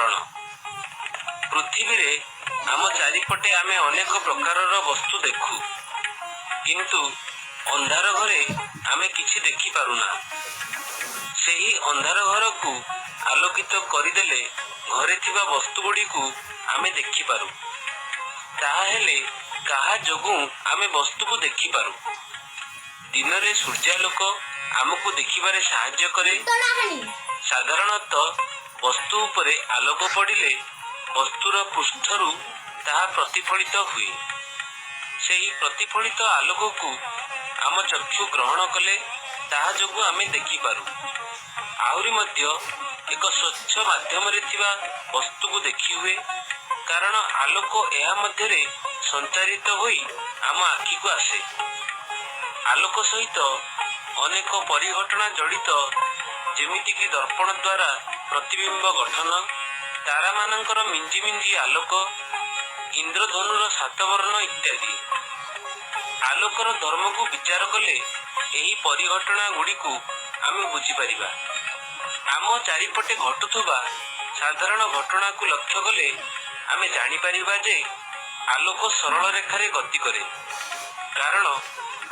କାରଣ। ପୃଥିବୀରେ ଆମ ଚାରିପଟେ ଆମେ ଅନେକ ପ୍ରକାରର ବସ୍ତୁ ଦେଖୁ, କିନ୍ତୁ ଅନ୍ଧାର ଘରେ ଆମେ କିଛି ଦେଖିପାରୁନା। ସେହି ଅନ୍ଧାର ଘରକୁ ଆଲୋକିତ କରିଦେଲେ ଘରେ ଥିବା ବସ୍ତୁଗୁଡ଼ିକୁ ଆମେ ଦେଖିପାରୁ। ତାହାହେଲେ କାହା ଯୋଗୁଁ ଆମେ ବସ୍ତୁକୁ ଦେଖିପାରୁ? ଦିନରେ ସୂର୍ଯ୍ୟାଲୋକ ଆମକୁ ଦେଖିବାରେ ସାହାଯ୍ୟ କରେ। ଉତ୍ତୋଳନ। ସାଧାରଣତଃ ବସ୍ତୁ ଉପରେ ଆଲୋକ ପଡ଼ିଲେ ବସ୍ତୁର ପୃଷ୍ଠରୁ ତାହା ପ୍ରତିଫଳିତ ହୁଏ। ସେହି ପ୍ରତିଫଳିତ ଆଲୋକକୁ ଆମ ଚକ୍ଷୁ ଗ୍ରହଣ କଲେ ତାହା ଯୋଗୁଁ ଆମେ ଦେଖିପାରୁ। ଆହୁରି ମଧ୍ୟ ଏକ ସ୍ୱଚ୍ଛ ମାଧ୍ୟମରେ ଥିବା ବସ୍ତୁକୁ ଦେଖିହୁଏ, କାରଣ ଆଲୋକ ଏହା ମଧ୍ୟରେ ସଞ୍ଚାରିତ ହୋଇ ଆମ ଆଖିକୁ ଆସେ। ଆଲୋକ ସହିତ ଅନେକ ପରିଘଟଣା ଜଡ଼ିତ, ଯେମିତିକି ଦର୍ପଣ ଦ୍ୱାରା ପ୍ରତିବିମ୍ବ ଗଠନ, ତାରାମାନଙ୍କର ମିଞ୍ଜି ମିଞ୍ଜି ଆଲୋକ, ଇନ୍ଦ୍ରଧନୁର ସାତବର୍ଣ୍ଣ ଇତ୍ୟାଦି। ଆଲୋକର ଧର୍ମକୁ ବିଚାର କଲେ ଏହି ପରିଘଟଣା ଗୁଡ଼ିକୁ ଆମେ ବୁଝିପାରିବା। ଆମ ଚାରିପଟେ ଘଟୁଥିବା ସାଧାରଣ ଘଟଣାକୁ ଲକ୍ଷ୍ୟ କଲେ ଆମେ ଜାଣିପାରିବା ଯେ ଆଲୋକ ସରଳ ରେଖାରେ ଗତି କରେ, କାରଣ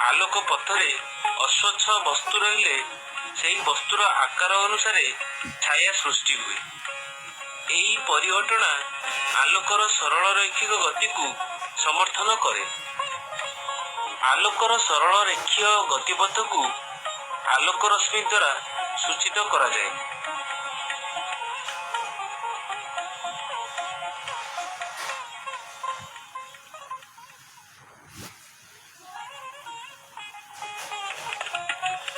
ଆଲୋକ ପଥରେ ଅସ୍ୱଚ୍ଛ ବସ୍ତୁ ରହିଲେ ସେହି ବସ୍ତୁର ଆକାର ଅନୁସାରେ ଛାୟା ସୃଷ୍ଟି ହୁଏ। ଏହି ପରିଘଟଣା ଆଲୋକର ସରଳ ରୈଖିକ ଗତିକୁ ସମର୍ଥନ କରେ। ଆଲୋକର ସରଳ ରେଖୀୟ ଗତିପଥକୁ ଆଲୋକ ରଶ୍ମି ଦ୍ୱାରା ସୂଚିତ କରାଯାଏ।